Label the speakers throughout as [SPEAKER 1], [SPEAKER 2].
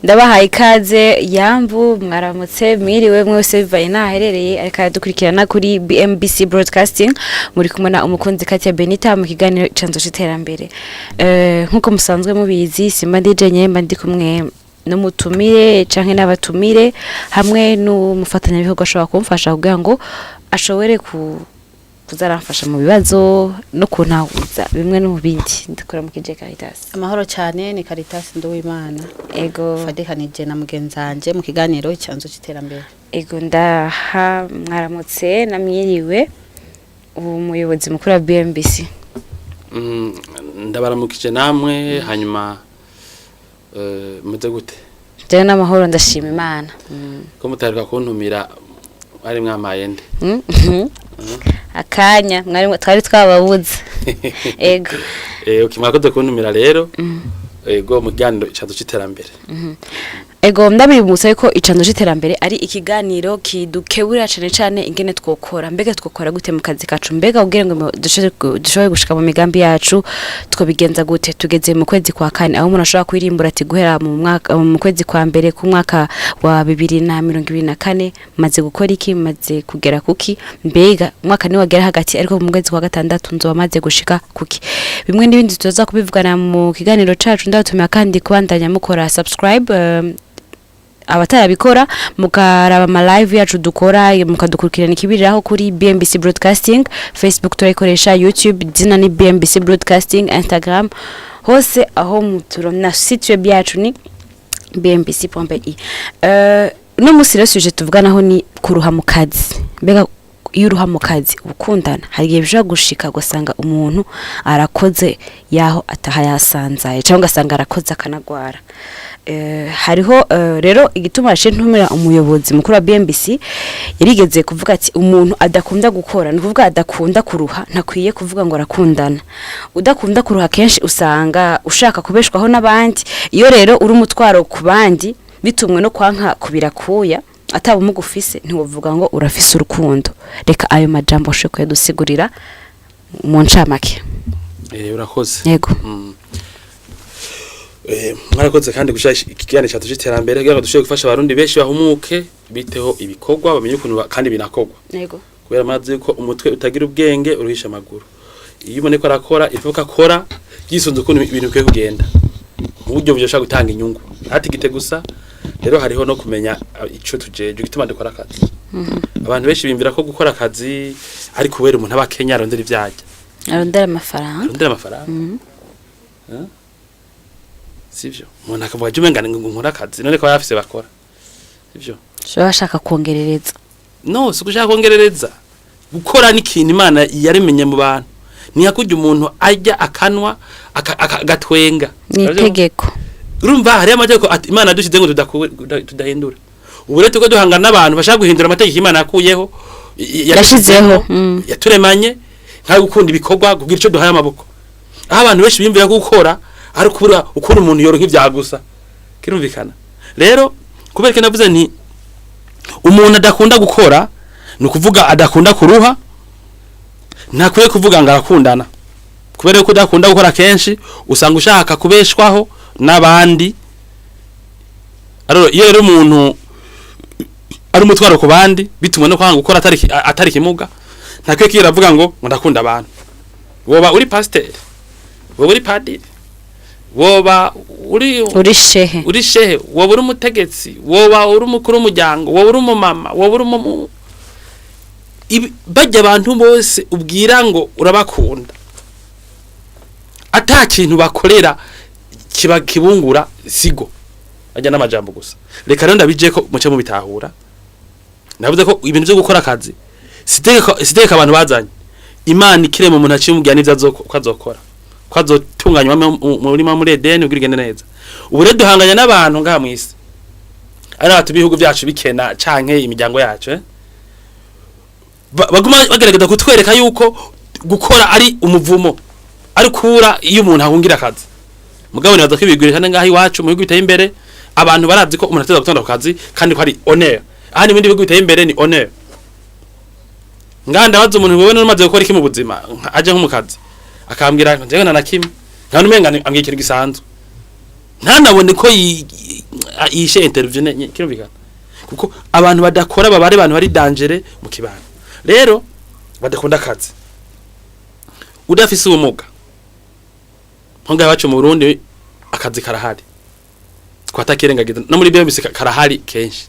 [SPEAKER 1] Ndabahaye ikaze, yambu, mwaramutse, mwiriwe mwese bivaye naherereye, ariko aradukurikirana kuri BMBC Broadcasting. Muri kumwe na umukunzi Katia Benita mu kiganiro Icanzo c'Iterambere. Nkuko musanzwe mubizi, simba ndije nyemba, ndi kumwe n'umutumire canke n'abatumire hamwe n'umufatanyabikorwa ashobora kumfasha kugira ngo ashobore kuzaramfasha mu bibazo no kuntahuza bimwe no mu bindi. Ndakora mu kije Caritas.
[SPEAKER 2] Amahoro cyane, ni Caritas Nduwimana.
[SPEAKER 1] Ego.
[SPEAKER 2] Fadikanije na mugenzi wanje mu kiganiro Icanzo c'Iterambere.
[SPEAKER 1] Ego, ndaha mwaramutse namwiriwe umuyobozi mukuru wa BMBC.
[SPEAKER 3] Ndabaramukije namwe, hanyuma meze gute?
[SPEAKER 1] Jewe n'amahoro, ndashima Imana.
[SPEAKER 3] Ko mutaheruka kuntumira, ari mwamaye nde?
[SPEAKER 1] Akanya mwari twari twababuze, ego.
[SPEAKER 3] Okay, mwakoze kuntumira rero. Ego, mu kiganiro Icanzo c'Iterambere.
[SPEAKER 1] Ego, ndabibutsa ko Icanzo c'Iterambere ari ikiganiro kidukebura cane cane ingene twokora. Mbega twokora gute mu kazi kacu? Mbega kugira ngo dushobore gushika mu migambi yacu twobigenza gute? Tugeze mu kwezi kwa kane, aho umuntu ashobora kwirimbura ati guhera mu mwaka, mu kwezi kwa mbere k'umwaka wa 2024 maze gukora iki, maze kugera kuki? Mbega umwaka ni wagera hagati, ariko mu kwezi kwa gatandatu nzoba maze gushika kuki? Bimwe n'ibindi tuza kubivugana mu kiganiro cacu. Ndabatumira kandi kubandanya mukora subscribe, abatarabikora, mukaraba ama live yacu dukora, mukadukurikirana ikibiriraho kuri BMBC Broadcasting. Facebook turayikoresha, YouTube zina ni BMBC Broadcasting, Instagram hose aho muturo na site web yacu ni bmbc.bi. No musi rero sujet tuvuganaho ni kuruha mu kazi. Mbega iyo uruha mu kazi ukundana? Hari igihe bishobora gushika ugasanga umuntu arakoze yaho ataha yasanzaye, cyangwa ugasanga arakoze akanagwara. Hariho rero igituma yaciye ntumira umuyobozi mukuru wa BMBC, yarigeze kuvuga ati umuntu adakunda gukora, ni ukuvuga adakunda kuruha, ntakwiye kuvuga ngo arakundana. Udakunda kuruha kenshi usanga ushaka kubeshwaho n'abandi. Iyo rero uri umutwaro ku bandi bitumwe no kwanka kubirakuya, atabumuga ufise, ntiwovuga ngo urafise urukundo. Reka ayo majambo ashobore kuyadusigurira mu ncamake.
[SPEAKER 3] Urakoze.
[SPEAKER 1] Yego.
[SPEAKER 3] Mwarakoze kandi gushira ikiganiro cyacu c'iterambere kugira ngo dushobore gufasha Abarundi benshi bahumuke, biteho ibikorwa, bamenye ukuntu kandi binakorwa.
[SPEAKER 1] Yego.
[SPEAKER 3] Kubera amazi yuko umutwe utagira ubwenge uruhisha amaguru. Iyo ubone ko arakora, ivuka akora yisunze ukuntu ibintu bikwiye kugenda mu buryo bushobora gutanga inyungu, ntatigite gusa. Rero hariho no kumenya ico tujeje, igituma dukora akazi. Abantu benshi bimvira ko gukora akazi ari kubera umuntu aba Kenya arondera ivyarya.
[SPEAKER 1] Arondera amafaranga.
[SPEAKER 3] Arondera amafaranga. Eh? Sivyo, umuntu akavuga je umenga ngo nkora akazi, none ko yafise bakora sivyo.
[SPEAKER 1] Ushobora bashaka kongerereza.
[SPEAKER 3] No si ugushaka kongerereza. Gukora ni ikintu Imana yaremenye mu bantu, ni hakurya umuntu ajya akanwa agatwenga.
[SPEAKER 1] Ni itegeko.
[SPEAKER 3] Urumva hariyo amategeko Imana yadushize ngo tudahindura. Ubu rero turiko duhangana n'abantu bashaka guhindura amategeko Imana yakuyeho,
[SPEAKER 1] yashizeho.
[SPEAKER 3] Yaturemanye nka gukunda ibikorwa, kugira ico duhaye amaboko, aho abantu benshi biyumvira ko gukora ari ukubura ukura umuntu yoronka ivya gusa. Kirumvikana rero kubera ko navuze nti umuntu adakunda gukora, ni ukuvuga adakunda kuruha, ntakwiye kuvuga ngo arakundana. Kubera ko udakunda gukora kenshi usanga ushaka kubeshwaho n'abandi. Ariko iyo rero umuntu ari umutwaro ku bandi bitumwe no kwanga gukora, atari kimuga, ntakwiye kwira avuga ngo ndakunda abantu. Woba uri pasiteri, woba uri padiri, woba uri
[SPEAKER 1] uri shehe,
[SPEAKER 3] uri shehe, woba uri umutegetsi, woba uri umukuru w'umuryango, woba uri umumama, woba uri bajya abantu bose ubwira ngo urabakunda, ata kintu bakorera kiba kibungura, sigo ajya n'amajambo gusa. Reka rero ndabije ko muce mubitahura. Navuze ko ibintu byo gukora akazi sitegeko abantu bazanye. Imana ikirema umuntu acimubwira n'ivyo ko azokora, ko azotunganywa mu murima muri Edeni kugira igende neza. Ubu rero duhanganye n'abantu ngaha mw'isi, ari abatu b'ibihugu byacu bikena canke imiryango yacu, Baguma bagerageza kutwereka yuko gukora ari umuvumo, ari kura iyo umuntu ahungira akazi. Mugabo nibaza ko ibigwira cyane ngaha iwacu mu bihugu biteye imbere. Abantu barazi ko umuntu ateza gutonda ku kazi kandi ko ari honneur. Ahandi mu bindi bihugu biteye imbere ni honneur. Ngaha ndabaza umuntu: "Wewe none umaze gukora iki mu buzima?" Aje nko mu kazi akambwira ngo njyewe nta na kimwe, nka umenga ambwira ikintu gisanzwe, ntanabone ko yishe interview kirumvikana, kuko abantu badakora baba ari abantu bari dangereux mu kibano. Rero badakunda akazi, udafise ubumuga, nko ngaha iwacu mu Burundi akazi karahari, twatakirengagiza no muri BMBC karahari kenshi,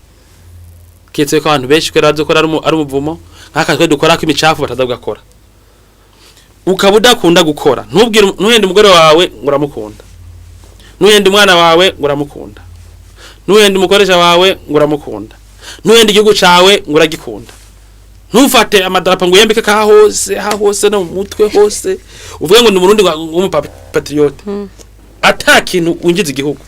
[SPEAKER 3] kiretse ko abantu benshi kubera bazi ko ari umuvumo, nk'akazi twe dukora k'imicafu bataza kugakora. Ukaba udakunda gukora, ntubwire, ntuhende umugore wawe ngo uramukunda, ntuhende umwana wawe ngo uramukunda, ntuhende umukoresha wawe ngo uramukunda, ntuhende igihugu cawe ngo uragikunda. Ntufate amadarapo ngo uyambike ka hose ha hose no mu mutwe hose, uvuge ngo ni umurundi w'umupatriote, ata kintu winjiza igihugu,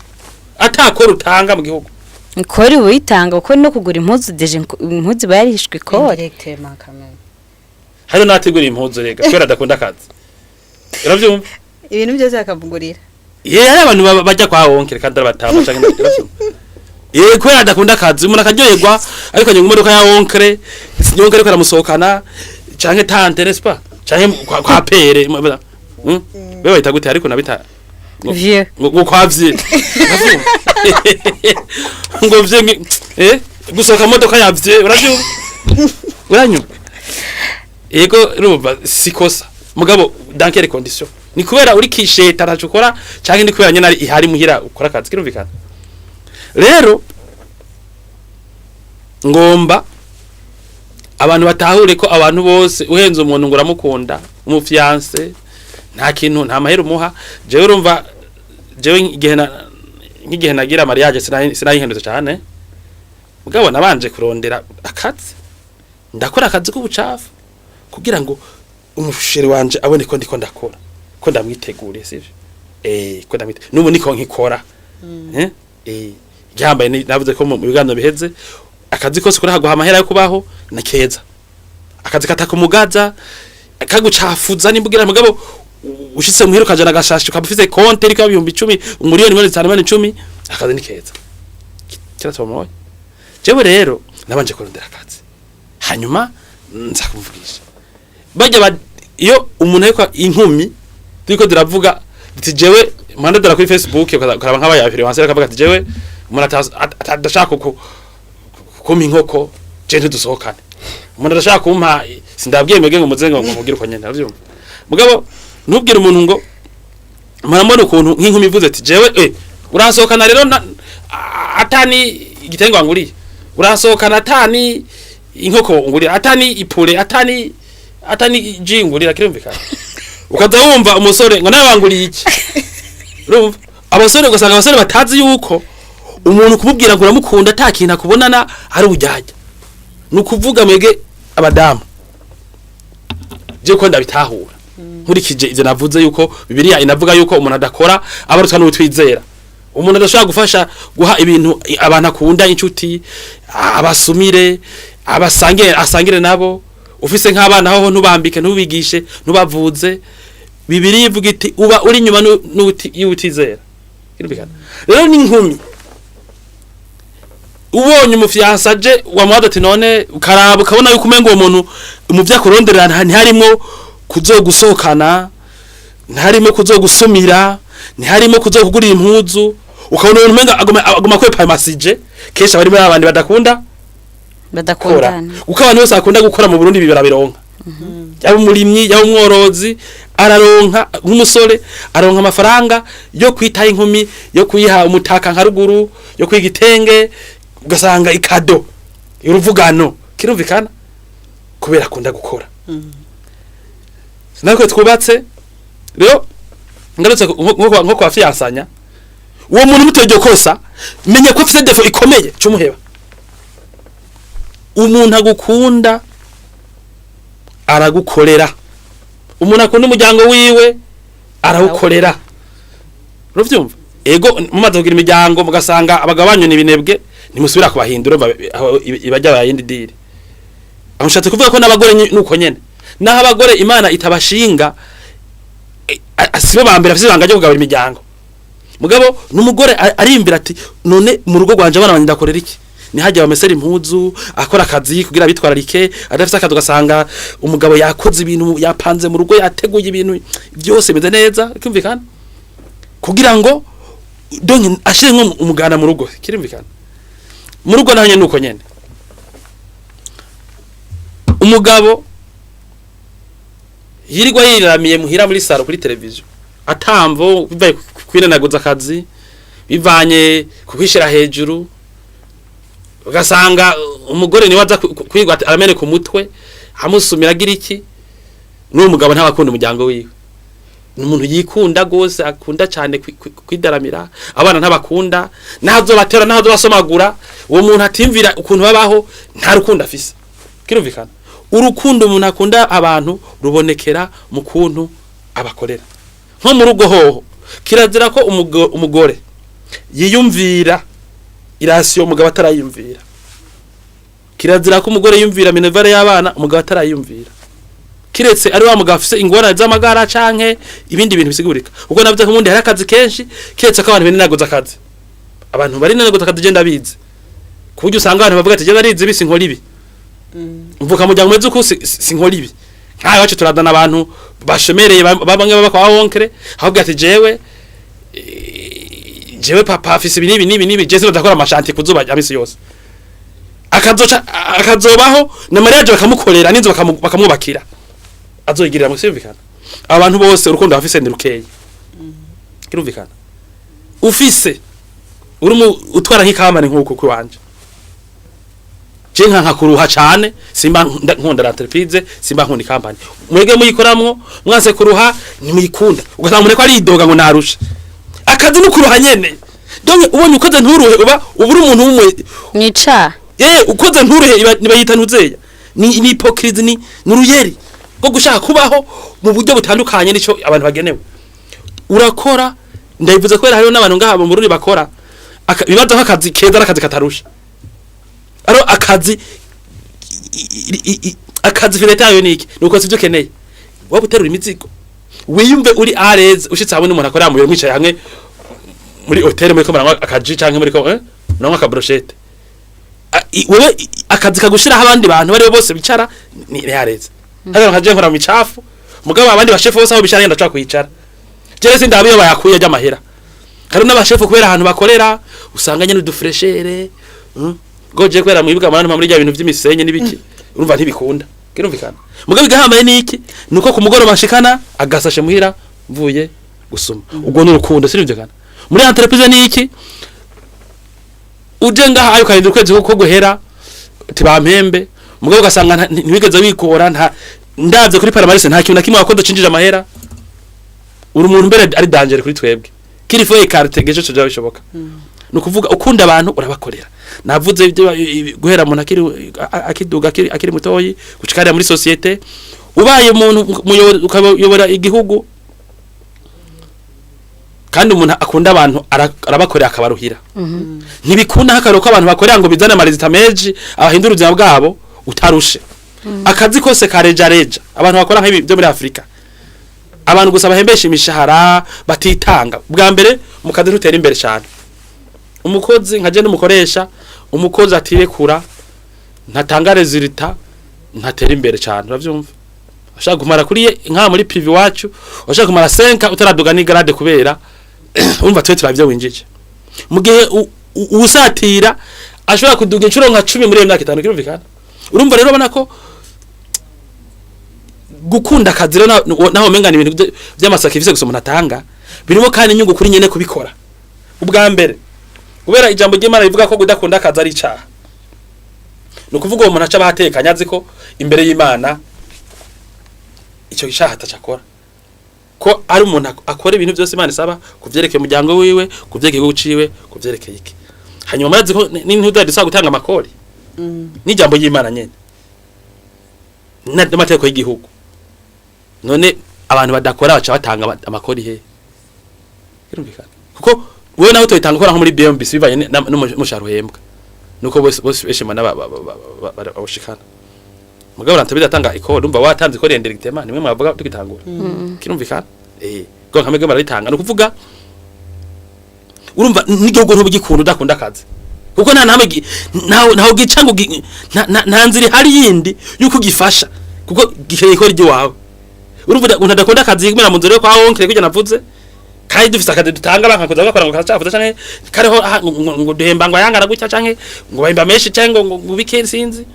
[SPEAKER 3] atakora utanga mu gihugu.
[SPEAKER 1] Ikori uyitanga, kuko no kugura impuzu déjà impuzu iba yarishwe ikori.
[SPEAKER 2] Indirectement quand même.
[SPEAKER 3] Hariho n'abategura impuzu rega kubera adakunda akazi, uravyumva?
[SPEAKER 2] Ibintu byose akamugurira.
[SPEAKER 3] Ye, hari abantu bajya kwa oncle kandi arabatama canke, uravyumva? Ye, kubera adakunda akazi, umuntu akaryoherwa ariko anywa imodoka ya oncle, oncle ariko aramusohokana, canke tante, n'est-ce pas, canke kwa père, Be bayita gute? Ariko nabita
[SPEAKER 1] Vieux.
[SPEAKER 3] Ngo kwa vieux, uravyumva? Ngo vieux gusohoka mu modoka ya vieux, uravyumva? Uranyumva? Yego, urumva sikosa, mugabo dans quelles conditions? Ni kubera uri kisheta ntaco ukora, canke ni kubera nyene ari ihari muhira ukora akazi? Kirumvikana. Rero ngomba abantu batahure ko abantu bose uhenze umuntu ngo uramukunda, umufiancé, nta kintu, nta mahera umuha. Jewe urumva, jewe igihe na nk'igihe nagira mariage sinayihendutse cyane, mugabo nabanje kurondera akazi, ndakora akazi k'ubucafu kugira ngo umuchéri wanje abone ko ndiko ndakora, ko ndamwiteguriye, sivyo? Ko ndamwite n'ubu niko nkikora. Ryambaye navuze ko mu biganiro biheze, akazi kose kuri haguha amahera yo kubaho ni keza. Akazi katakumugaza, kagucafuza nimbugira, mugabo ushitse muhira ukajana agashashi, ukaba ufise konte iriko 10,000, umuriyoni, 5 miliyoni, 10 miliyoni, akazi ni keza. Kiratomoye. Jewe rero nabanje kurondera akazi, hanyuma nza kumuvugisha bajya iyo umuntu ariko inkumi turiko turavuga ati jewe mpande dora kuri Facebook, ukaraba nk'aba influencer akavuga ati jewe umuntu adashaka kumpa inkoko je ntidusohokane, umuntu adashaka kumpa, sindabwiye mwebwe ngo muze ngo mubwire uko nyene, uravyumva? Mugabo ntubwire umuntu ngo murambona ukuntu nk'inkumi ivuze ati jewe uransohokana rero atani igitenge wanguriye, uransohokana atani inkoko ngurira, atani ipure, atani ji ngurira, kirumvikana. Ukaza wumva umusore ngo nawe wanguriye iki? Urumva abasore, ugasanga abasore batazi yuko umuntu kumubwira ngo uramukunda ata kintu akubonana ari ubujyajya. Ni ukuvuga mwege abadamu, je ko ndabitahura nkurikije ivyo navuze, yuko Bibiliya inavuga yuko umuntu adakora abarutwa n'utwizera, umuntu adashobora gufasha guha ibintu abantu akunda, inshuti, abasumire, abasangire, asangire nabo, ufise nk'abana hoho ntubambike, ntubigishe, ntubavuze, Bibiliya ivuga iti uba uri inyuma y'utizera. Kirumvikana. Rero ni inkumi ubonye umufiancé aje wamubaza ati none, ukaraba ukabona yuko umengo uwo muntu mu vyo akuronderera ntiharimo kuzogusohokana, ntiharimo kuzogusumira, ntiharimo kuzokugurira impuzu, ukabona umuntu umenga aguma kwepa amasije, kenshi abari muri abandi badakunda gukora.
[SPEAKER 1] Badakundana.
[SPEAKER 3] Kuko abantu bose bakunda gukora mu Burundi barabironka, yaba umurimyi, yaba umworozi, araronka. Nk'umusore aronka amafaranga yo kwitaho inkumi, yo kuyiha umutaka nka ruguru, yo kwiga igitenge, ugasanga ikado uruvugano, kirumvikana, kubera akunda gukora. Natwe twubatse rero, ngarutse nko kwa fiyansanya, uwo muntu muteye iryo kosa, menya ko afite défaut ikomeye, cumuheba. Umuntu agukunda aragukorera, umuntu akunda umuryango wiwe arawukorera, uravyumva? Ego, mumaze kugira imiryango mugasanga abagabo banyu ni ibinebwe, ntimusubira kubahindura, urumva aho ibajya bayindi diri. Aho nshatse kuvuga ko n'abagore nuko nyene, naho abagore Imana itabashinga, sibo ba mbere bafise ibanga ryo kugabura imiryango, mugabo n'umugore arimbira ati none mu rugo rwanje abana banje ndakorera iki? Nihajya bamesera impuzu, akora akazi kugira bitwararike. Adafise akazi, ugasanga umugabo yakoze ibintu, yapanze mu rugo, yateguye ibintu byose bimeze neza, kumvikana, kugira ngo Donc ashire nko umuganda mu rugo, kirumvikana. Mu rugo naho nyene nuko nyene. Umugabo yirirwa yiramiye muhira muri salon kuri televiziyo, atamvo bivaye kwinanaguza akazi, bivanye kukwishira hejuru, ugasanga umugore niwe aza kwigwa arameneka umutwe, amusumira agira iki. N'uwo mugabo ntabakunda umuryango wiwe, ni umuntu yikunda gose, akunda cyane kwidaramira abana, ntabakunda, nazo batera nazo basomagura. Uwo muntu atimvira ukuntu babaho, nta rukundo afise, kirumvikana. Urukundo umuntu akunda abantu rubonekera mu kuntu abakorera. Nko mu rugo hoho kirazira ko umugore yiyumvira i ration umugabo atarayumvira. Kirazira ko umugore yumvira minerval y'abana umugabo atarayumvira, kiretse ari wa mugabo afise ingorane z'amagara canke ibindi bintu bisigurika. Ubwo navuze ko ubundi hari akazi kenshi, kiretse ko abantu benenaguza akazi. Abantu bari nenaguza akazi je ndabizi, ku buryo usanga abantu bavuga ati: "Je narize ibi, sinkora ibi, mvuka muryango umeze uku, sinkora ibi." Nkaho iwacu turadana abantu bashemereye, bamwe baba kwa oncle, ahubwo ati: Jewe papa afise ibi n'ibi n'ibi n'ibi, je sinodakora ama chantier kuzuba amisi yose." Akazoca akazobaho na mariage bakamukorera n'inzu bakamwubakira, azoyigirira mu kirumvikana. Abantu bose urukundo bafise ni rukeyi, kirumvikana. Ufise uri mu utwara nk'ikamani nk'uko kwiwanje, je nka kuruha cane, simba nkunda l'entreprise, simba nkunda ikampani mwege muyikoramwo. Mwanse kuruha, ntimuyikunda. Ugasanga umuntu ko aridoga ngo narusha. Akazi no kuruha nyene. Donc ubonye ukoze nturuhe, uba uburi umuntu w'umwe.
[SPEAKER 1] Mwica.
[SPEAKER 3] Ukoze nturuhe nibayita ntuzeya ni hypocrisie, ni nuruyeri bwo gushaka kubaho mu buryo butandukanye nico abantu bagenewe. Urakora, ndabivuze kubera hariho n'abantu ngaha mu Burundi bakora bibaza ko akazi keza ari akazi katarusha. Aro akazi akazi finalité yayo ni iki? Nuko sivyo ukeneye waba uterura imizigo, wiyumve uri à l'aise ushitse hamwe n'umuntu akorera mu biro, mwicaye hamwe muri hôtel, muri ko muranywa akaji canke muri ko muranywa aka brochette. Wewe akazi kagushiraho abandi bantu bari bose bicara ni à l'aise. Hano nkaje nkora mu micafu, mugabo abandi bashefu bose aho bicara ngenda ndashaka kwicara. Jewe sindabiyo iyo bayakuye ajya amahera. Hari n'abashefu kubera ahantu bakorera usanga nyene udufreshere, Goje kubera mwibuka abantu muri rya bintu vy'imisenyi n'ibiki, urumva ntibikunda, kirumvikana. Mugabo igahambaye niki? Nuko ku mugoroba nshikana agasashe muhira mvuye gusuma. Ubwo ni urukundo, sirumvikana. Muri entreprise niki? Uje ngaha ayo ukarinda ukwezi ko guhera tibampembe, mugabo ugasanga ntiwigeze wikora. Nta ndavye kuri palmarès, nta kintu na kimwe wakoze cinjije amahera. Uri umuntu mbere ari danger kuri twebwe, qu'il faut écarter gejo cyo bishoboka. Ni ukuvuga ukunda abantu urabakorera. Navuze ibyo guhera umuntu akiri akiduga, akiri mutoyi gushika hariya muri société, ubaye umuntu muyobozi ukayobora igihugu. Kandi umuntu akunda abantu arabakorera akabaruhira. Ntibikunda nk'akararo ko abantu bakorera ngo bizane ama résultats menshi abahindura ubuzima bwabo utarushe. Akazi kose kareja reja, abantu bakora nk'ibi byo muri Afrika, abantu gusa bahembesha imishahara batitanga. Bwa mbere mu kazi ntutera imbere cyane. Umukozi nka je n'umukoresha, umukozi atirekura, ntatanga résultat, ntatera imbere cyane, uravyumva. Ashaka kumara kuri nka muri privé wacu, ashaka kumara 5 utaraduga ni grade, kubera urumva twe turavyo winjije. Mu gihe uwusatira ashobora kuduga inshuro nka 10 muri iyo myaka 5, kirumvikana. Urumva rero ubona ko gukunda akazi rero naho umenga ni ibintu vy'ama sacrifices gusa umuntu atanga, birimo kandi inyungu kuri nyene kubikora. Ubwa mbere, kubera ijambo ry'Imana rivuga ko kudakunda akazi ari icaha, ni ukuvuga uwo muntu aca abatekanye, azi ko imbere y'Imana icyo caha atacakora, ko ari umuntu akora ibintu byose Imana isaba kuvyerekeye umuryango wiwe, kuvyerekeye igihugu ciwe, kuvyerekeye iki. Hanyuma murazi ko n'intuda dusaba gutanga amakori n'ijambo ry'Imana nyene n'amategeko y'igihugu. None abantu badakora baca batanga amakori he? Birumvikana, kuko wewe nawe utoyitanga ukora nko muri BMBC, bivanye n'umushahara uhembwa, nuko bose benshi mbona bawushikana. Mugabo ranta bidatanga ikori, urumva watanze ikori indirectement, nimwe mwavuga tugitangura, kirumvikana. Go nkamwe bararitanga. Ni ukuvuga urumva n'igihugu ntubugikunda udakunda akazi, kuko nta namwe ntaho gica ngo nta nzira ihari yindi yuko gifasha, kuko gikeneye ikori ry'iwawe. Urumva umuntu adakunda akazi yigumira mu nzira yo kwa oncle, kujya navuze. Kandi dufise akazi dutanga, banka kuza gakora ngo karacafuza canke kariho aha, ngo duhemba ngo ayangana gutya, canke ngo bahemba menshi, canke ngo bike, sinzi.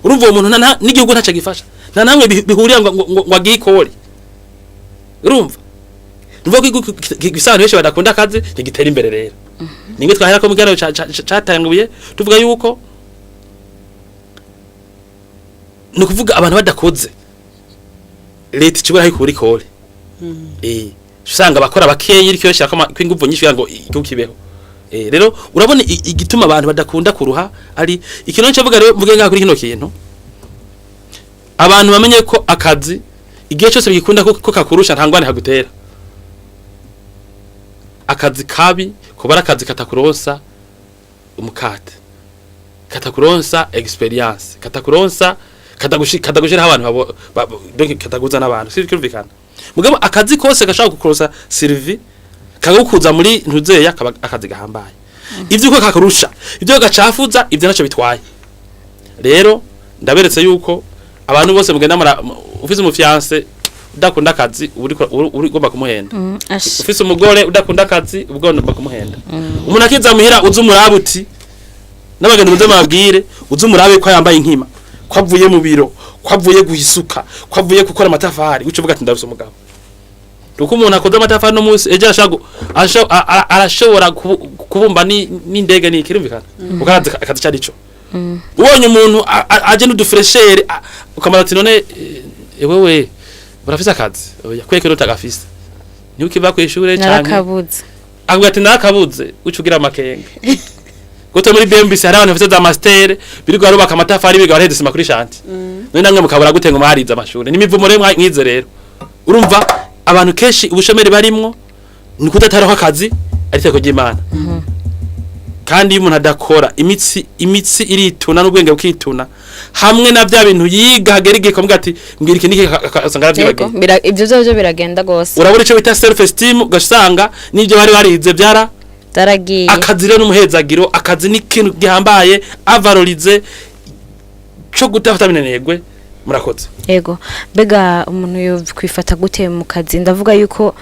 [SPEAKER 3] Urumva uwo muntu n'igihugu ntaco gifasha, nta namwe bihurira ngo agiye ikori. Urumva nuvuga ko igihugu gifise abantu benshi badakunda akazi ntigitera imbere. Rero nimwe twahera ko mu kiganiro catanguye tuvuga yuko ni ukuvuga abantu badakoze, leta icibura aho ikura ikori. Usanga abakora bakeyi, iriko yoshirako inguvu nyinshi kugira ngo igihugu kibeho. Rero urabona igituma abantu badakunda kuruha ari ikintu nco mvuga. Rero mvuge ngaha kuri kino kintu, abantu bamenye ko akazi igihe cyose bigikunda ko kakurusha, nta ngwane kagutera. Akazi kabi kuba ari akazi katakuronsa umukate, katakuronsa expérience, katakuronsa katagushiraho abantu donc kataguza n'abantu, si kirumvikana? Mugabo akazi kose gashaka kukuronsa survie, kagukuza muri ntuzeya, kaba akazi gahambaye. Ivyo uko kakurusha, ivyo gacafuza, ivyo naco bitwaye. Rero ndaberetse yuko abantu bose mugenda mura ufise umu fiancé udakunda akazi, uri ugomba kumuhenda. Ufise umugore udakunda akazi, uba ugomba kumuhenda. Umuntu akiza muhira, uzi umurabe uti n'abageni muze mabwire, uzi umurabe ko yambaye inkima, ko avuye mu biro, ko avuye guhisuka, ko avuye gukora amatafari, uca uvuga ati ndafise umugabo. Kuko umuntu akoze amatafari no munsi ejo arashobora kubumba n'indege, ni kirumvikana, kuko arazi akazi cari ico. Ubonye umuntu aje n'udufraîcheur, ukamara ati none wewe urafise akazi? Oya. Kweke utagafise niba ukiva kw'ishure canke
[SPEAKER 1] Narakabuze.
[SPEAKER 3] Avuga ati narakabuze, uca ugira amakenga. Gute muri BMBC hari abantu bafite za master birirwa barubaka amatafari, biga baraheza isima kuri chantier, none namwe mukabura gute ngo mwarize amashuri n'imivumo? Rero mwize rero, urumva abantu kenshi ubushomeri barimwo ni kudataraho akazi ari iteko ry'Imana. Kandi iyo umuntu adakora, imitsi irituna n'ubwenge bukituna hamwe na bya bintu yiga, hagera igihe ukavuga ati mbwira iki niki, asanga aravyibagiye.
[SPEAKER 1] Yego, ibyo byo biragenda gose.
[SPEAKER 3] Urabura icyo bita self esteem, ugasanga n'ibyo bari barize byara
[SPEAKER 1] Daragiye.
[SPEAKER 3] Akazi rero n'umuhezagiro, akazi ni ikintu gihambaye avalorize cyo gutafata minenegwe. Murakoze.
[SPEAKER 1] Yego, mbega umuntu yo kwifata gute mu kazi? Ndavuga yuko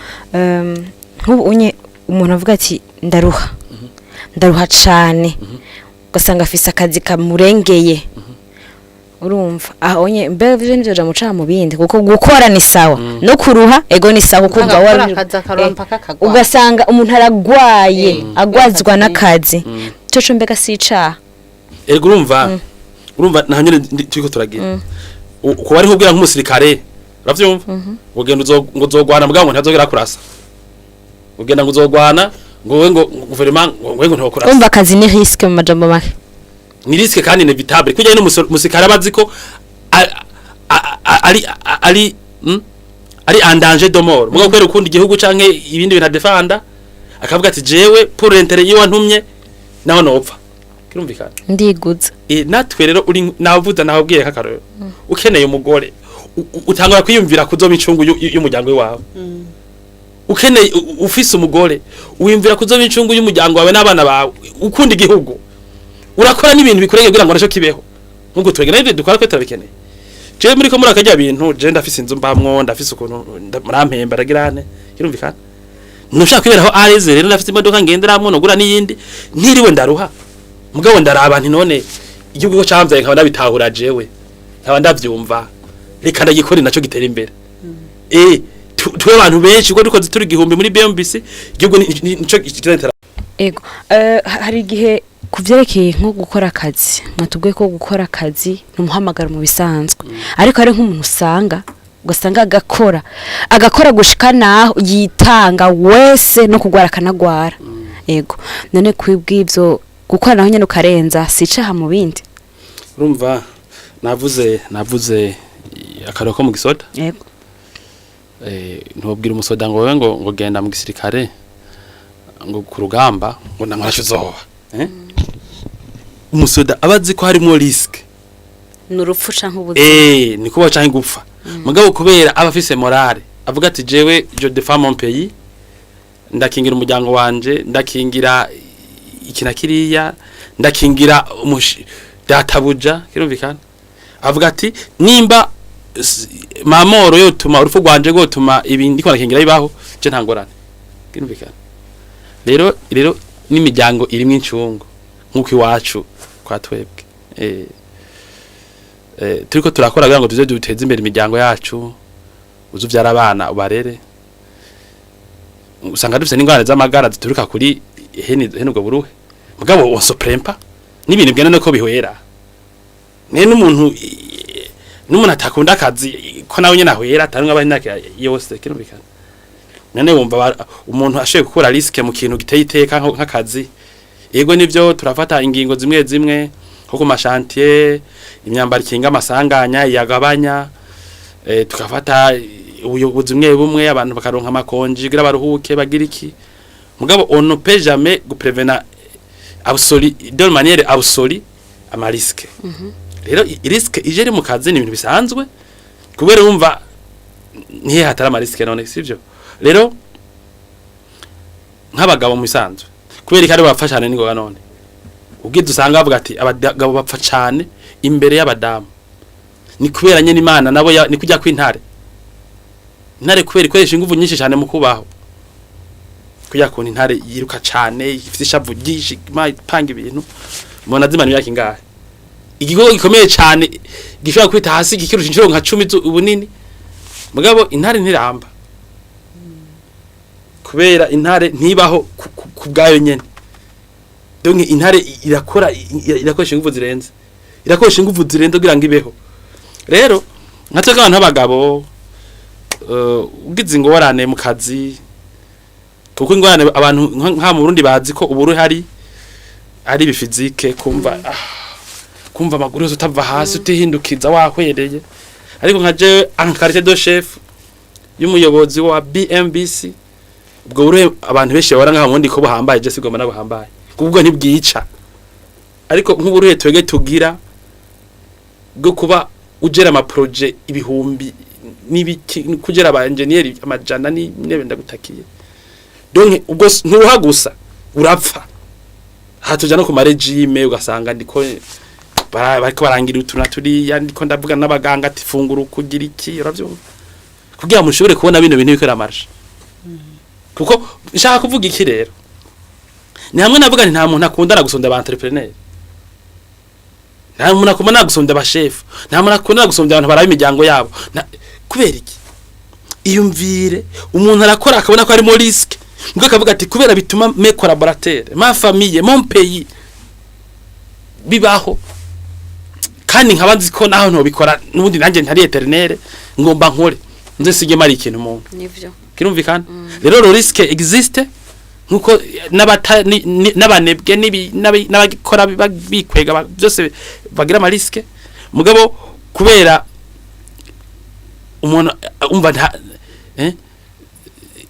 [SPEAKER 1] nk'ubu unye umuntu avuga ati ndaruha, ndaruha cane, ugasanga afise akazi kamurengeye. Urumva aho nye mbega ivyo nivyo ja muca mu bindi, kuko gukora ni sawa, no kuruha ego ni sawa, kuko umva
[SPEAKER 2] Agakora akazi akaruha mpaka akagwara.
[SPEAKER 1] Ugasanga umuntu aragwaye, agwazwa
[SPEAKER 2] akazi.
[SPEAKER 1] N'akazi cyo mbega si icaha?
[SPEAKER 3] Erega urumva naho nyene turiko turagira. Kuba ari nkubwira nk'umusirikare, uravyumva, ugenda ngo uzogwana, mugabo ngo ntazogera kurasa. Ugenda ngo uzogwana, ngo we ngo guverinoma ngo we ngo ntokurasa.
[SPEAKER 1] Urumva akazi ni risque mu majambo make.
[SPEAKER 3] Ni risque kandi inévitable, kujya n'umusirikare abazi ko ari en danger de mort, mugabo kubera ukunda igihugu canke ibindi bintu adefanda, akavuga ati jewe pour l'intérêt yiwantumye naho nopfa, kirumvikana?
[SPEAKER 1] Ndiguza.
[SPEAKER 3] Natwe rero uri navuza nababwiye kakarero, ukeneye umugore utangura kwiyumvira kuzoba incungu y'umuryango wawe. Ukeneye ufise umugore, wiyumvira kuzoba incungu y'umuryango wawe n'abana bawe. Ukunda igihugu, urakora n'ibintu bikurenge kugira ngo naco kibeho. Nkuko twege n'ibyo dukora ko turabikeneye. Jewe muri ko muri akajya bintu, je ndafise inzu mbamwo, ndafise ukuntu murampemba, ndagirane, kirumvikana? Ntushaka kwiberaho areze. Rero ndafise imodoka ngenderamwo, nogura n'iyindi ntiriwe ndaruha, mugabo ndaraba nti none igihugu ko camvyaye nkaba ndabitahura, jewe nkaba ndavyumva, reka ndagikore naco gitera imbere. Tube abantu benshi, kuko dukoze turi 1000 muri BMBC, igihugu nico kizatera.
[SPEAKER 1] Ego, hari igihe ku vyerekeye nko gukora akazi, mwatubwiye ko gukora akazi ni umuhamagaro mu bisanzwe, ariko hari nk'umuntu usanga ugasanga agakora gushika naho yitanga wese, no kugwara akanagwara. Ego, none kwibw'ivyo gukora naho nyene ukarenza, si icaha mu bindi?
[SPEAKER 3] Urumva navuze akaroro ko mu gisoda.
[SPEAKER 1] Ego.
[SPEAKER 3] Ntubwira umusoda ngo wewe ngo genda mu gisirikare, ngo ku rugamba, ngo namaracho uzoba. Umusoda aba azi ko harimo risque.
[SPEAKER 1] Ni urupfu canke ubuzima.
[SPEAKER 3] Ni kuba canke gupfa, mugabo kubera aba afise morale, avuga ati jewe je défends mon pays, ndakingira umuryango wanje, ndakingira iki na kiriya, ndakingira databuja, kirumvikana? Avuga ati nimba mamoro yotuma urupfu rwanje rwotuma ibi ndiko ndakingira bibaho, je nta ngorane. Kirumvikana. Rero n'imiryango irimwo incungu nk'uko iwacu kwa twebwe turiko turakora kugira ngo tuze duteze imbere imiryango yacu. Uzuvyara abana ubarere, usanga dufise n'ingorane z'amagara zituruka kuri hene ubwo buruhe. Mugabo on se plaint pas, n'ibintu bigenda nuko bihwera. Ne n'umuntu atakunda akazi ko nawe nyene ahwera, atari nk'aba imyaka yose. Kirumvikana. None wumva umuntu ashoboye gukura risque mu kintu giteye iteka nk'akazi? Yego, nivyo, turafata ingingo zimwe zimwe nko ku ma chantier, imyambaro ikinga amasanganya yagabanya, tukafata ubuyobozi bumwe bumwe, abantu bakaronka ama congés kugira baruhuke, bagira iki. Mugabo on ne peut jamais guprevena absolu, de manière absolue, ama risque. Rero risque ije iri mu kazi ni ibintu bisanzwe, kubera wumva ntihe hatari ama risque none, sivyo? Rero nk'abagabo mu bisanzwe, kubera ko ari bapfa cyane ningoga, none ubwiza usanga bavuga ati abagabo bapfa cyane imbere y'abadamu, ni kubera nyene Imana nabo ni kujya kw'intare. Intare kubera ikoresha ingufu nyinshi cyane mu kubaho, kujya kuntu intare yiruka cyane, ifite ishavu ryinshi, ipanga ibintu, mubona zimana imyaka ingahe? Igikorwa gikomeye cyane gishobora kwita hasi kikirusha inshuro nka 10 ubunini. Mugabo intare ntiramba, kubera intare ntibaho ku bwayo nyene. Donc intare irakora, irakoresha ingufu zirenze, irakoresha ingufu zirenze kugira ngo ibeho. Rero nka twebwe abantu b'abagabo, ugize ingorane mu kazi, kuko ingorane abantu nka mu Burundi bazi ko uburuhe ari ibi physique, kumva kumva amaguru yose utava hasi, utihindukiza, wahwereye. Ariko nka jewe en qualité de chef, y'umuyobozi wa BMBC, ubwo buruhe abantu benshi babona nkaho mundi ko buhambaye, je sigomba nabuhambaye, kuko ntibwica. Ariko nk'uburuhe twege tugira bwo kuba ugera ama projet ibihumbi n'ibiki, kugera aba engineer amajana n'intebe, ndagutakiye. Donc ubwo nturuha gusa, urapfa. Hatuja no ku ma régime, ugasanga ndiko bariko barangira utu na turiya, ndiko ndavuga n'abaganga ati fungura kugira iki, uravyumva, kugira ngo mushobore kubona bino bintu bikora marche. Kuko nshaka kuvuga iki rero, ni hamwe navuga nti nta muntu akundana gusonda aba entrepreneur, nta muntu akundana gusonda abashefu, nta muntu akundana gusonda abantu baraba imiryango yabo. Kubera iki? Iyumvire, umuntu arakora akabona ko harimo risque, mbwo akavuga ati kubera bituma mes collaborateurs, ma famille, mon pays bibaho, kandi nkaba nzi ko naho ntobikora n'ubundi nanjye ntari éternel, ngomba nkore nze sige mari ikintu umuntu.
[SPEAKER 1] Nivyo.
[SPEAKER 3] Kirumvikana. Rero le risque existe, nkuko n'abata n'abanebwe n'abagikora bikwega byose bagira ama risque. Mugabo kubera umuntu umva nta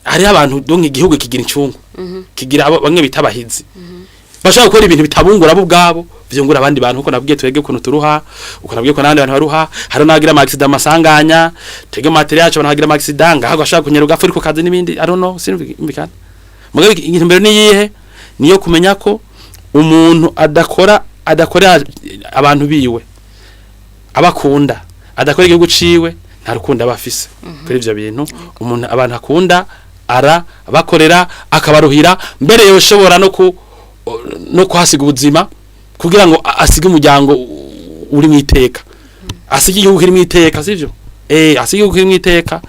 [SPEAKER 3] hariho abantu, donc igihugu kigira incungu, kigira abo bamwe bita abahizi, bashaka gukora ibintu bitabungura bo ubwabo, vyungura abandi bantu. Uko nabwiye twege ukuntu turuha, uko nabwiye ko n'abandi bantu baruha, hari n'abagira ama accident, amasanganya. Twege mu matériel yacu abantu bagira ama accident ngaho, gashaka kunyera ugapfa uri ku kazi n'ibindi, I don't know, sinumvikana. Mugabo intumbero ni yihe? Niyo kumenya ko umuntu adakora, adakorera abantu biwe abakunda, adakora igihugu ciwe, nta rukundo aba afise kuri ivyo bintu. Umuntu abantu akunda ara bakorera, akabaruhira, mbere yoshobora no kuhasiga ubuzima kugira ngo asige umuryango uri mu iteka, asige igihugu kiri mu iteka, sivyo? Asige igihugu kiri mu iteka.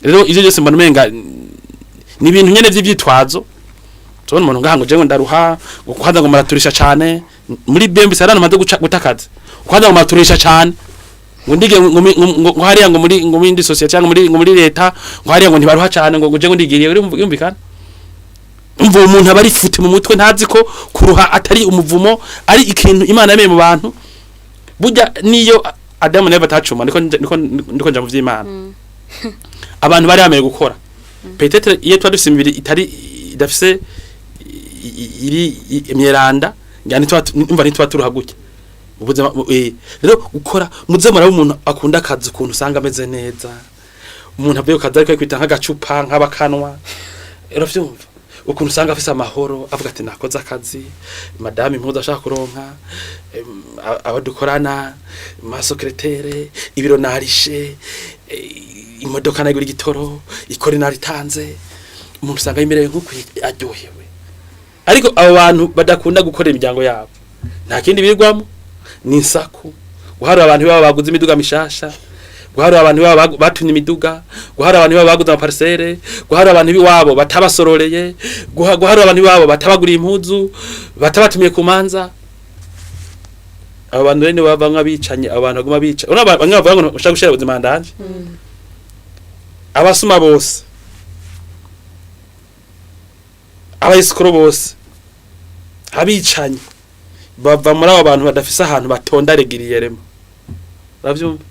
[SPEAKER 3] Rero ivyo byose mbona umenga ni ibintu nyene vy'ivyitwazo. Tubona umuntu ngaha ngo jewe ndaruha, ngo kwanza ngo muraturisha cane muri BMB sarana maze gutakaza, kwanza ngo muraturisha cane, ngo ndige ngo hariya ngo muri indi société cyangwa muri leta, ngo hariya ngo ntibaruha cane, ngo je ngo ndigiriye uri yumvikana. Umva, uwo muntu aba ari fute mu mutwe, ntazi ko kuruha atari umuvumo, ari ikintu Imana yemeye mu bantu. Burya niyo Adamu na Eva atacuma, niko nja mu vy'Imana, abantu bari bamenye gukora. Peut-être iyo tuba dufise imibiri itari idafise iri imyeranda ngira ntituba, umva, ntituba turuha gutya ubuzima. Rero gukora, muze muraba umuntu akunda akazi ukuntu usanga ameze neza. Umuntu avuye ku kazi ariko kwita nk'agacupa nk'abakanwa, uravyumva ukuntu usanga afise amahoro, avuga ati nakoze akazi, madame impuzu ashaka kuronka, abo dukorana, ma secrétaire, ibiro narishe, imodoka nayigura, igitoro ikore naritanze. Umuntu usanga yimerewe nk'uko aryohewe. Ariko abo bantu badakunda gukorera imiryango yabo, nta kindi birwamo, ni insaku, guharura abantu baba baguze imiduga mishasha, guharura abantu baba batumye imiduga, guharura abantu baba baguze amaparcelle, guharura abantu b'iwabo batabasororeye, guharura abantu b'iwabo batabaguriye impuzu, batabatumiye ku manza. Abo bantu rero nibo bava nk'abicanye. Abo bantu baguma bica. Urabona bamwe bavuga ngo ushaka gushira ubuzima ndanje. Abasuma bose, abayisikoro bose, abicanyi bava muri abo bantu badafise ahantu batonda régulièrement. Uravyumva,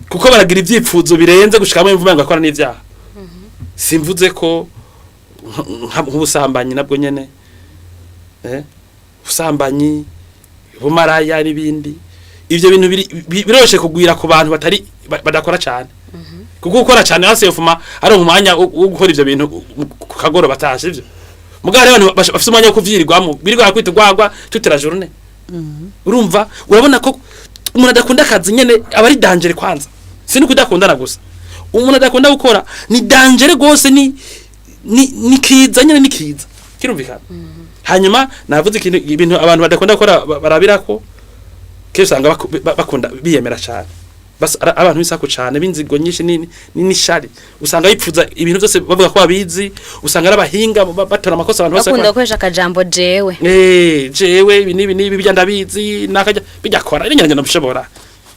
[SPEAKER 3] kuko baragira ivyipfuzo birenze gushikamo imvume ngo akora n'ivyaha. Simvuze ko nk'ubusambanyi nabwo nyene, ubusambanyi, bumaraya n'ibindi, ivyo bintu biroroshe kugwira ku bantu batari badakora cyane, kuko gukora cyane hasi yofuma ari umwanya wo gukora ivyo bintu ku kagoroba batashe. Ivyo mugabo hariho abantu bafise umwanya wo kuvyirirwamo, birirwa kwita urwagwa toute la journée. Urumva, urabona ko umuntu adakunda akazi nyene aba ari danger. Kwanza si nuko udakundana gusa, umuntu adakunda gukora ni danger gose, ni kiza nyene, ni kiza kirumvikana. Hanyuma navuze ikintu, ibintu abantu badakunda gukora barabirako kenshi usanga bakunda biyemera cyane. Bas abantu b'isaku cyane, b'inzigo nyinshi n'ishari, usanga bipfuza ibintu byose, bavuga ko babizi, usanga ari abahinga, batora amakosa abantu bose.
[SPEAKER 1] Bakunda gukoresha akajambo "jewe".
[SPEAKER 3] Jewe ibi n'ibi n'ibi bijya ndabizi, nakajya bijya kora iri nyanja ndabishobora,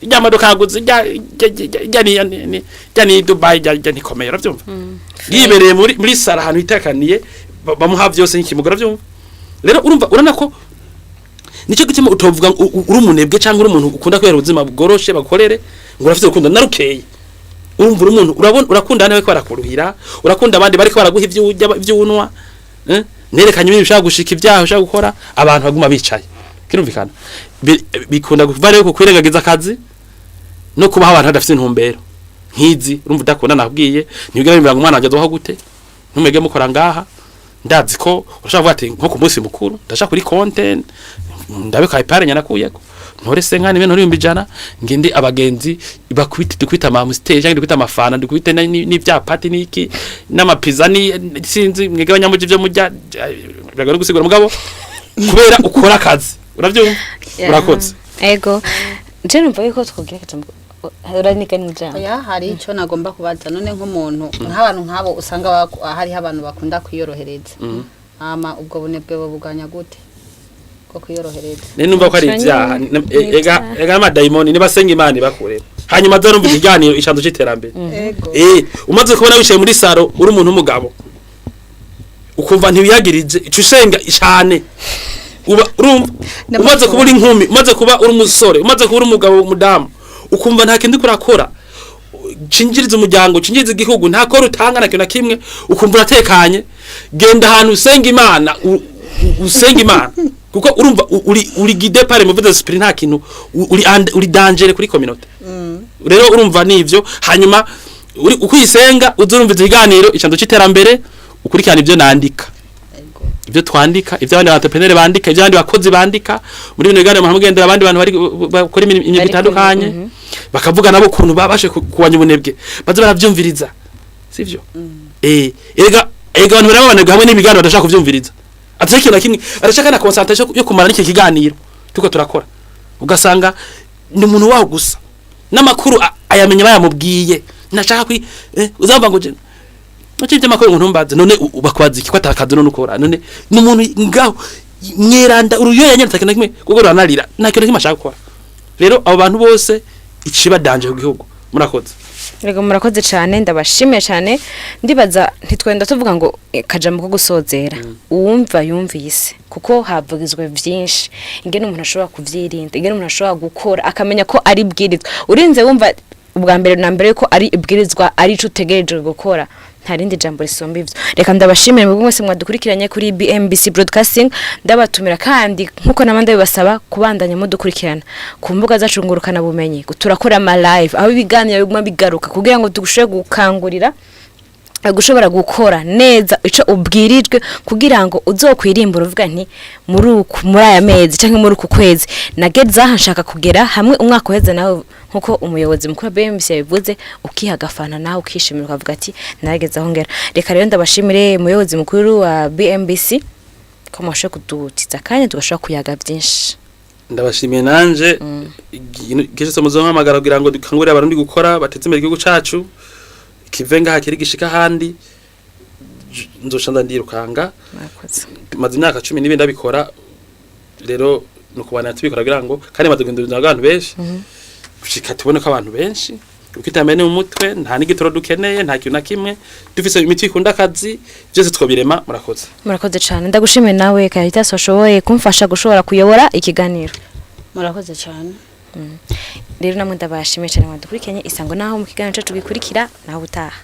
[SPEAKER 3] ijya modoka yaguze ijya ijya ni Dubai, ijya ntikomeye. Uravyumva, yibereye muri sara ahantu hitekaniye, bamuha byose nk'ikimugo. Uravyumva rero, urumva, urabona ko nicyo gituma utovuga ngo uri umunebwe cyangwa uri umuntu ukunda kubera ubuzima bworoshe bagukorere ngo urafite urukundo na rukeye. Urumva uri umuntu, urabona, urakunda abandi bariko barakuruhira, urakunda abandi bariko baraguha ivyo urya, ivyo unywa, nerekanye ibintu bishaka gushika, ibyaha ushaka gukora. Abantu baguma bicaye, kirumvikana. Bikunda kuva rero ku kwirengagiza akazi no kubaho abantu badafite intumbero nk'izi. Urumva, udakunda, nakubwiye, ntibigera bimvira ngo umwana wanjye azobaho gute. Ntumege mukora ngaha, ndazi ko urashaka kuvuga ati nko ku munsi mukuru ndashaka kuri konte ndabika ipare nyanakuyeko ntore senkani ibintu 100,000, ngende abagenzi bakubite, dukubite ama Amstel cyangwa dukubite amafana, dukubite n'ivyapati n'iki n'amapiza, ni sinzi mwege abanyamuji ivyo murya biragoye gusigura, mugabo kubera ukora akazi. Uravyumva? Urakoze.
[SPEAKER 1] Ego, je numva yuko twogira akajambo, uranika n'ijambo.
[SPEAKER 2] Oya, hari icyo nagomba kubaza. None nk'umuntu, nk'abantu nk'abo usanga hariho abantu bakunda kwiyorohereza, hama ubwo bunebwe bubuganya gute bwo kwiyorohereza?
[SPEAKER 3] Ne numva ko ari
[SPEAKER 1] Canke
[SPEAKER 3] ivyaha.
[SPEAKER 1] ni
[SPEAKER 3] Ega
[SPEAKER 1] ivyaha.
[SPEAKER 3] ega amadayimoni nibasenga Imana ibakure, hanyuma azarumva ikiganiro Icanzo c'Iterambere.
[SPEAKER 2] Ego.
[SPEAKER 3] Umaze kubona wicaye muri saro uri umuntu w'umugabo, ukumva ntibiyagirije, ico usenga cyane uba urumva. Umaze kuba uri inkumi, umaze kuba uri umusore, umaze kuba uri umugabo, umudamu, ukumva nta kintu uriko urakora cinjiriza umuryango, cinjiriza igihugu, nta kora utanga, na kintu na kimwe, ukumva uratekanye, genda ahantu usenga Imana, usenga Imana, kuko urumva uri guidé par mauvais esprit, nta kintu uri danger kuri communauté. Rero urumva nivyo. Hanyuma uri ukuyisenga, uzurumva ikiganiro Icanzo c'Iterambere, ukurikirana ibyo nandika,
[SPEAKER 2] Ego.
[SPEAKER 3] ibyo twandika, ibyo abandi entrepreneur bandika, ibyo abandi bakozi bandika muri bino biganiro. Mugendera abandi bantu bari bakora imyuga itandukanye, bakavuga nabo ukuntu babashe kuwanya ubunebwe, baze baravyumviriza, sivyo? Erega abantu barabanebwe hamwe n'ibiganiro badashaka kuvyumviriza, atari ikintu na kimwe arashaka na concentration yo kumara n'iki kiganiro tuko turakora. Ugasanga ni umuntu waho gusa n'amakuru ayamenya bayamubwiye, ntashaka kwi uzumva ngo je Nacyo by'amakuru ngo ntumbaze. None bakwaza iki ko atakazi none ukora? None ni umuntu ngaho mweranda uruyoya nyene, atakintu na kimwe, kuko ruranarira, nta kintu na kimwe ashaka gukora. Rero abo bantu bose iciba danger ku gihugu. Murakoze.
[SPEAKER 1] Rego, murakoze cyane, ndabashimiye cyane. Ndibaza ntitwenda tuvuga ngo kajambo ko gusozera, uwumva yumvise, kuko havugizwe vyinshi ingene umuntu ashobora kuvyirinda, ingene umuntu ashobora gukora akamenya ko ari ibwirizwa. Urinze wumva ubwa mbere na mbere ko ari ibwirizwa, ari ico utegerejwe gukora, nta rindi jambo risumba ivyo. Reka ndabashimire mwebwe mwese mwadukurikiranye kuri BMBC Broadcasting. Ndabatumira kandi nkuko nabandi bibasaba kubandanya mudukurikirana ku mbuga zacu ngurukana bumenyi. Turakora ama live aho ibiganiro biguma bigaruka kugira ngo dushobore gukangurira. Gushobora gukora neza ico ubwirijwe kugira ngo uzokwirimbura uvuga nti muri uku, muri aya mezi canke muri uku kwezi nageze aha, nshaka kugera hamwe umwaka uheze. Nawe nkuko umuyobozi mukuru wa BMC yabivuze, ukiha agafana nawe ukishimira, ukavuga ati narageze aho ngera. Reka rero ndabashimire, umuyobozi mukuru wa BMBC, ko mwashoboye kudutiza akanya tugashobora kuyaga byinshi.
[SPEAKER 3] Ndabashimiye nanje. Igihe cyose muzompamagara kugira ngo dukangurire Abarundi gukora, bateze imbere igihugu cacu, kive ngaha kiri gishika ahandi, nzoca ndirukanga.
[SPEAKER 1] Murakoze.
[SPEAKER 3] Maze imyaka 12 ndabikora. Rero ni ukubana tubikora kugira ngo, kandi maze guhindura abantu benshi, gushika tubone ko abantu benshi, kuko iterambere ni mu mutwe, nta n'igitoro dukeneye, nta kintu na kimwe dufise, imiti ikunda akazi, byose twobirema. Murakoze.
[SPEAKER 1] Murakoze cyane. Ndagushimiye nawe Caritas, washoboye kumfasha gushobora kuyobora ikiganiro.
[SPEAKER 2] Murakoze cyane.
[SPEAKER 1] Rero namwe ndabashimiye cyane mwadukurikiranye. Isango naho mu kiganiro cyacu gikurikira. Naho utaha.